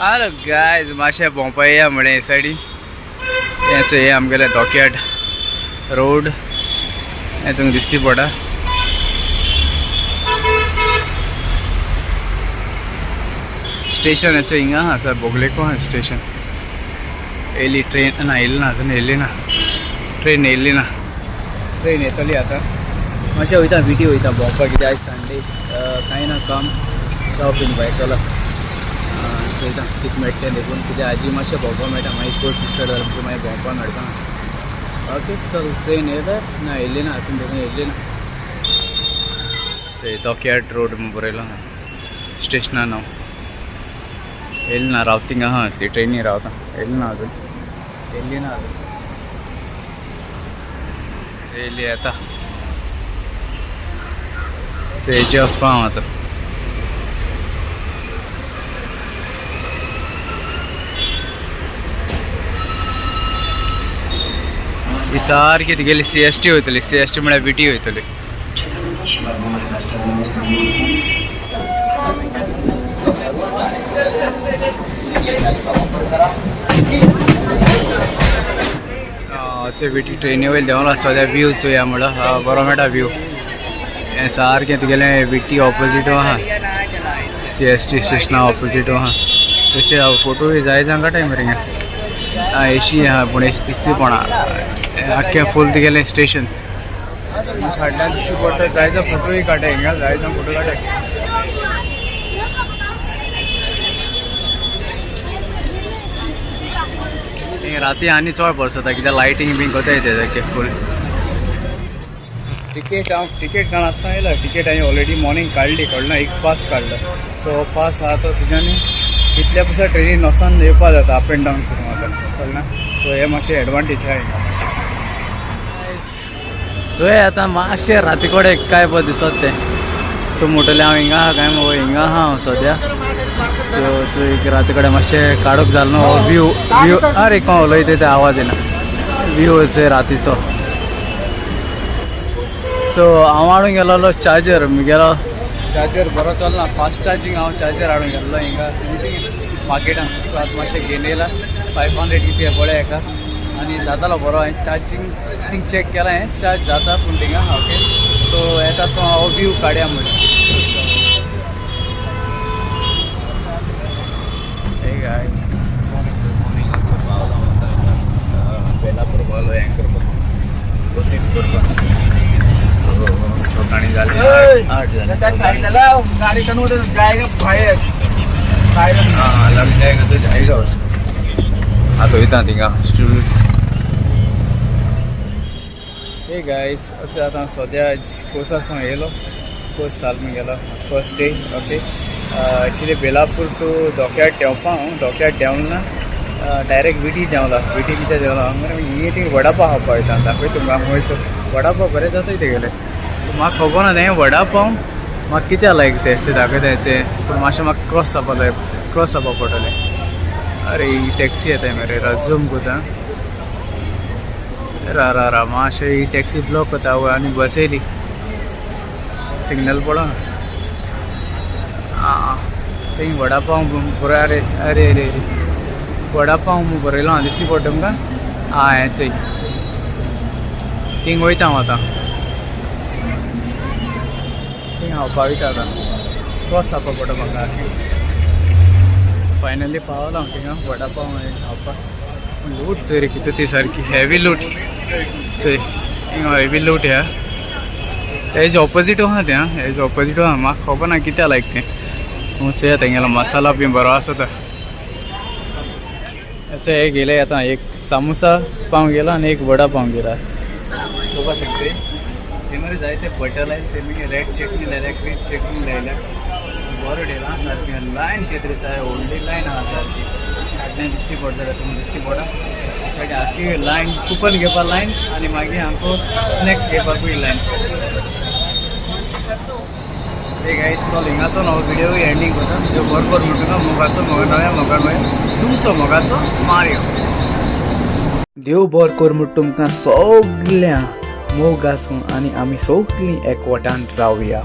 Hello guys, मातशें भोंवपा येया म्हळें हे सायडीन. हें चोय, हें आमगेलें डॉकयार्ड रोड, हें तुमकां दिश्टी पडटा. स्टेशन हें हिंगा आसा, बोगलेको स्टेशन. येयली ट्रेन? ना, येयली ना अजून, येयली ना ट्रेन, येयली ना ट्रेन. येतली आतां. मातशें वयता, विटी वयता भोंवपाक, कित्याक आयज संडे, कांय ना काम. चाव पीन भायर चला, चोयता कितें मेळटा तें देखून. कित्याक आजी मातशें भोंवपाक मेळटा, मागीर कोर्स स्टार्ट जालो म्हणटकीर मागीर भोंवपाक मेळटा. ओके, चल. ट्रेन येयल्या ना? येयली ना अजून, देखून येयली ना. चोय, डॉकयार्ड रोड म्हूण बरयलो ना स्टेशना नांव. येयली ना. रावता थिंगा आहा ती ट्रेनी, रावता. येयली ना अजून, येयली ना अजून. येयली येता. हेजे वचपा हांव आतां. ही सारकी तुगेली सीएसटी वयतली. सीएसटी म्हळ्यार विटी वयतली. ते विटी ट्रेनी वयले देंवला. सद्या व्यू चोया म्हळ्यार बरो मेळटा व्यू. हें सारकें तुगेलें विटी ऑपोजीट आहा, सीएसटी स्टेशना ऑपोजीट आहा. तशें फोटो जाय जावन काडटाय मरे हिंगा. आं, एशी आहा, पूण एशी दिसती पडना. आख्खें फूल तुगेलें स्टेशन सायडल्यान दिसती पडटा. जाय जावन फोटोय काडटाय हिंगा, जाय जावन फोटो काडटाय. राती आनी चड बरो जाता, कित्याक लायटींग बीन कोताय ते फूल. टिकेट, हांव टिकेट काडनासतना येयला. टिकेट हांवें ऑलरेडी मॉर्निंग काडली, कळना, एक पास काडलो. सो पास आहा तो तुज्यानी इतल्या पयसा ट्रेनीन वचोन येवपा जाता, अप एंड डावन करूं आतां, कळना. सो हे मातशें एडवांटेज आहा हिंगा मातशें. चोय आतां मातशें राती कडेन काय पळय दिसत तें. तूं म्हणटलें हांव हिंगा आहा काय मगो? हिंगा आहा हांव सद्या. सो चोय, राती कडेन मातशें काडूंक जालो न्हू हो व्यू. व्यू, आरे कोण उलयता ते आवाज येना. व्यू चोय रातीचो. सो हांव हाडूंक गेलोलो चार्जर, म्हगेलो चार्जर बरो चलना, फास्ट चार्जींग. हांव चार्जर हाडूंक गेल्लो हिंगा मार्केटान. आतां मातशें घेवन येयला. 500 कितें पळय हेका आनी जातालो बरो. हांवें चार्जींग थिंग चॅक केलां, हें चार्ज जाता पूण थिंगा. ओके, सो येता आसतना हो व्यू काडया म्हणलें. Hey guys, morning, morning. पावला आतां बेलापूर पावलो. हें करपाक, बसीस करपाक. सकाळी जाले 8 जाले. गाड़ी का जाएगा बाहर बाहर. हाँ, लग जाएगा तो जाएगा उसको. आतां वयता थिंगा स्टूल. हे गायस, अशें आतां सद्या कोर्सा सावन येयलो. कोर्स जालो म्हगेलो first day. Okay, actually Belapur to dockyard देंवपा हांव डॉकयार्ड देंवला ना, डायरेक्ट विटी देंवला. विटी कित्याक देंवला हांव? ही थिंग वडापाव खावपा वयता. दाखय तुमकां वयता. वडापाव बरें जाता तेगेले. म्हाका खबर ना तें वडापाव म्हाका कित्याक लायक तें. दाखयता तें, पूण मातशें म्हाका क्रॉस जावपा जाय, क्रॉस जावपा पडटलें. अरे, ही टॅक्सी येता मरे. झूम करता. रा रा रा, मातशें ही टॅक्सी ब्लॉक करता आनी बस येयली. सिग्नल पडो. आं, थंय वडापाव बरो. अरे अरे अरे अरे, वडापाव बरयलो आहा, दिश्टी पडटा तुमकां. आं, हें चोय, थिंग वयता हांव आतां. थिंग खावपा वयता आतां. क्रॉस जावपा पडटा म्हाका. फायनली पावला हांव थिंगा वडापाव खावपाक. पूण लूट चोय रे कितें ती, सारकी हेवी लूट. चोय, हिंगा हेवी लूट. ह्या हेज ऑपोजीट आहा तें. हेज ऑपोजीट आहा. म्हाका खबर ना कित्याक लायक तें. चोया, तेंगेलो मसाला बी बरो आसता. अच्छा, हे गेले आतां. एक सामोसा पाव गेला आनी एक वडा पाव गेला. चोवपा शकते, ते मरे जायते बटर लायले ते, मागीर रेड चटणी लायल्या, ग्रीन चटणी लायल्या. बरो डेला सारकें. लायन कितें तरी सारकें व्हडली लायन आहा सारकी. सायडल्यान दिश्टी पडटा तुमकां, दिश्टी पडटा सायडीन आख्खी लायन. कुपन घेवपाक लायन आनी मागीर आमकां स्नॅक्स घेवपाकूय लायन. हे गायस, चल, हिंगासून हो व्हिडिओ एंडींग करता. देव बरो कर म्हणटा. मोगाचो मोगा नव्या मोगा नव्या तुमचो मोगाचो मारियो. देव बरो कर म्हूण तुमकां सगळ्या. मोग आसूं आनी आमी सगळीं एकवटान रावया.